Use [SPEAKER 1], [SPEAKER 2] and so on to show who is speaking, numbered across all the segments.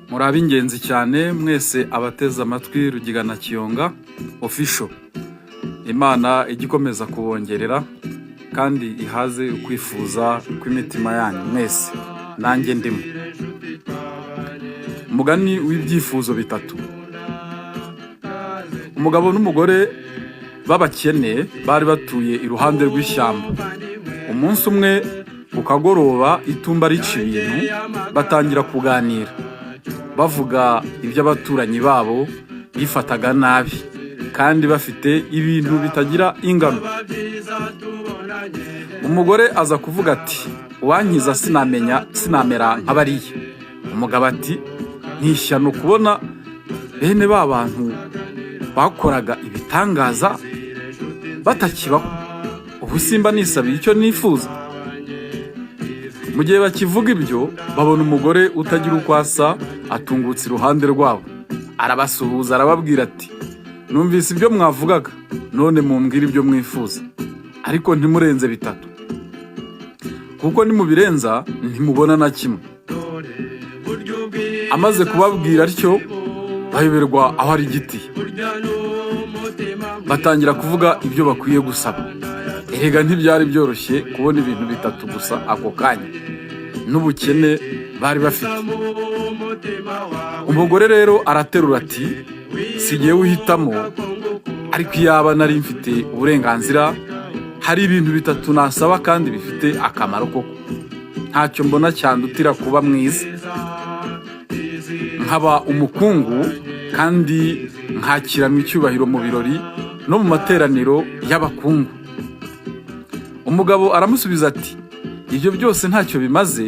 [SPEAKER 1] Muri ab'ingenzi cyane mwese abateze amatwi Rugigana Kiyonga Official. Imana ijya ikomeza kubongerera kandi ihaze ukwifuza kw'imitima yanyu mwese, nanjye ndimo. Umugani w'ibyifuzo bitatu. Umugabo n'umugore b'abakene bari batuye iruhande rw'ishyamba. Umunsi umwe ku kagoroba, itumba rica ibintu, batangira kuganira bavuga iby'abaturanyi babo bifataga nabi kandi bafite ibintu bitagira ingano. Umugore aza kuvuga ati: "Uwankiza sinamenya sinamera nka bariya." Umugabo ati: "Ni ishyano kubona bene ba bantu bakoraga ibitangaza batakibaho. Ubu simba nisabiye icyo nifuza." Mu gihe bakivuga ibyo, babona umugore utagira uko asa atungutse iruhande rwabo, arabasuhuza, arababwira ati: "Numvise ibyo mwavugaga, none mumbwire ibyo mwifuza, ariko ntimurenze bitatu, kuko nimubirenza ntimubona na kimwe." Amaze kubabwira atyo, bayoberwa aho ari igiti, batangira kuvuga ibyo bakwiye gusaba. Erega ntibyari byoroshye kubona ibintu bitatu gusa ako kanya n'ubukene bari bafite. Umugore rero araterura ati: "Si jyewe uhitamo, ariko iyaba nari mfite uburenganzira, hari ibintu bitatu nasaba kandi bifite akamaro koko. Ntacyo mbona cyandutira kuba mwiza, nkaba umukungu, kandi nkakiranwa icyubahiro mu birori no mu materaniro y'abakungu." Umugabo aramusubiza ati: "Ibyo byose ntacyo bimaze,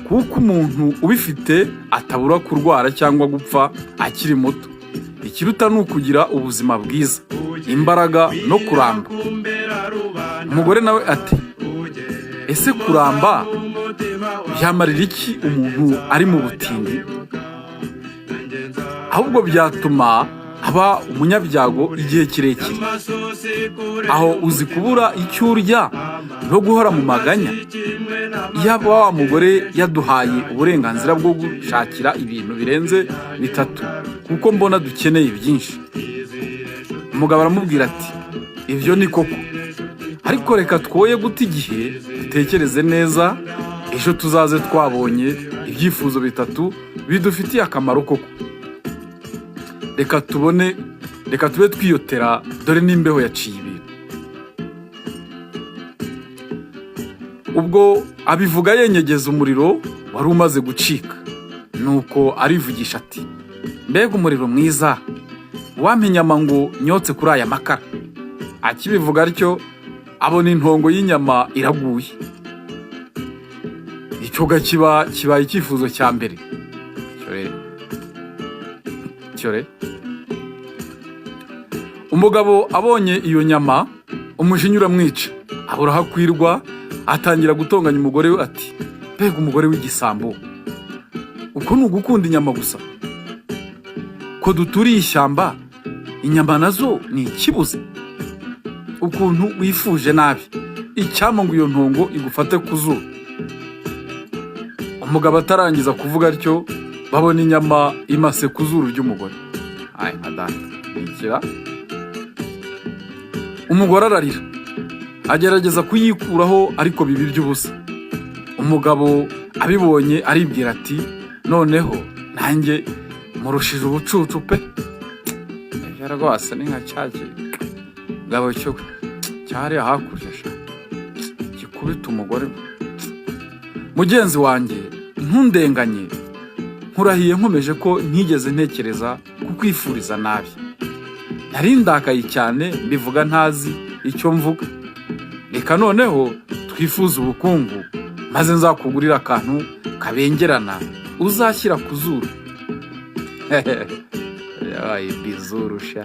[SPEAKER 1] kuko umuntu ubifite atabura kurwara cyangwa gupfa akiri muto. Ikiruta ni ukugira ubuzima bwiza, imbaraga no kuramba." Umugore nawe ati: "Ese kuramba byamarira iki umuntu ari mu butindi? Ahubwo byatuma aba umunyabyago igihe kirekire. Aho uzi kubura icyo urya no guhora mu maganya? Iyaba wa mugore yaduhaye uburenganzira bwo gushakira ibintu birenze bitatu, kuko mbona dukeneye byinshi." Umugabo aramubwira ati: "Ibyo ni koko, ariko reka twoye guta igihe, dutekereze neza, ejo tuzaze twabonye ibyifuzo bitatu bidufitiye akamaro koko. Reka tubone, reka tube twiyotera, dore n'imbeho yaciye ibintu." Ubwo abivuga yenyegeza umuriro wari umaze gucika, nuko arivugisha ati: "Mbega umuriro mwiza! Wampa inyama ngo nyotse kuri aya makara." Akibivuga atyo, abona intongo y'inyama iraguye. Icyo kiba kibaye icyifuzo cya mbere. Cyore cyore! Umugabo abonye iyo nyama, umujinya uramwica, abura aho akwirwa, atangira gutonganya umugore we ati: "Mbega umugore w'igisambo! Uko ni ugukunda inyama gusa? Ko duturiye ishyamba, inyama nazo ni ikibuze? Ukuntu wifuje nabi! Icyampa ngo iyo ntongo igufate ku zuba." Umugabo atarangiza kuvuga atyo, babona inyama imase ku zuru ry'umugore. Ayi nka data bikira! Umugore ararira, agerageza kuyikuraho, ariko biba iby'ubusa. Umugabo abibonye aribwira ati: "Noneho nanjye murushije ubucucu pe! Ibyo rwose ni nka cya kigabo cyo cyariya hakurya sha, gikubita umugore. Mugenzi wanjye, ntundenganye, nkurahiye nkomeje ko ntigeze ntekereza kukwifuriza nabi. Nari ndakaye cyane, mbivuga ntazi icyo mvuga. Reka noneho twifuze ubukungu, maze nzakugurira akantu kabengerana uzashyira ku zuru." Yabaye bizuru sha!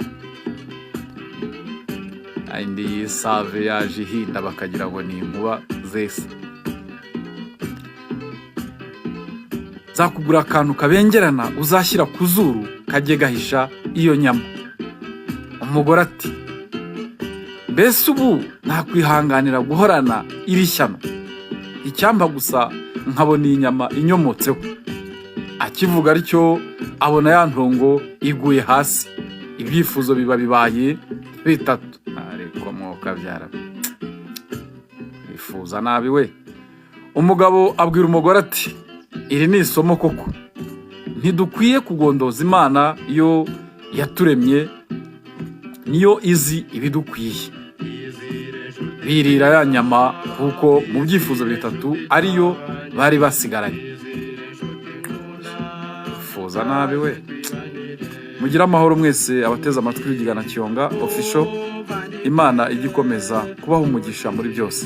[SPEAKER 1] Indi yisave yaje ihinda, bakagira ngo ni inkuba zese. "Nzakugura akantu kabengerana uzashyira ku zuru, kajye gahisha iyo nyama." Umugore ati: "Mbese ubu nakwihanganira guhorana iri shyano? Icyampa gusa nkabona iyi nyama inyomotseho." Akivuga atyo, abona ya ntongo iguye hasi, ibyifuzo biba bibaye bitatu. Ariko mwokabyara bifuza nabi we! Umugabo abwira umugore ati: "Iri ni isomo koko, ntidukwiye kugondoza Imana. Iyo yaturemye niyo izi ibidukwiye." Birira ya nyama, kuko mu byifuzo bitatu ariyo bari basigaranye. Fuza nabi we! Mugire amahoro mwese abateze amatwi Rugigana Kiyonga Official. Imana ijye ikomeza kubaha umugisha muri byose.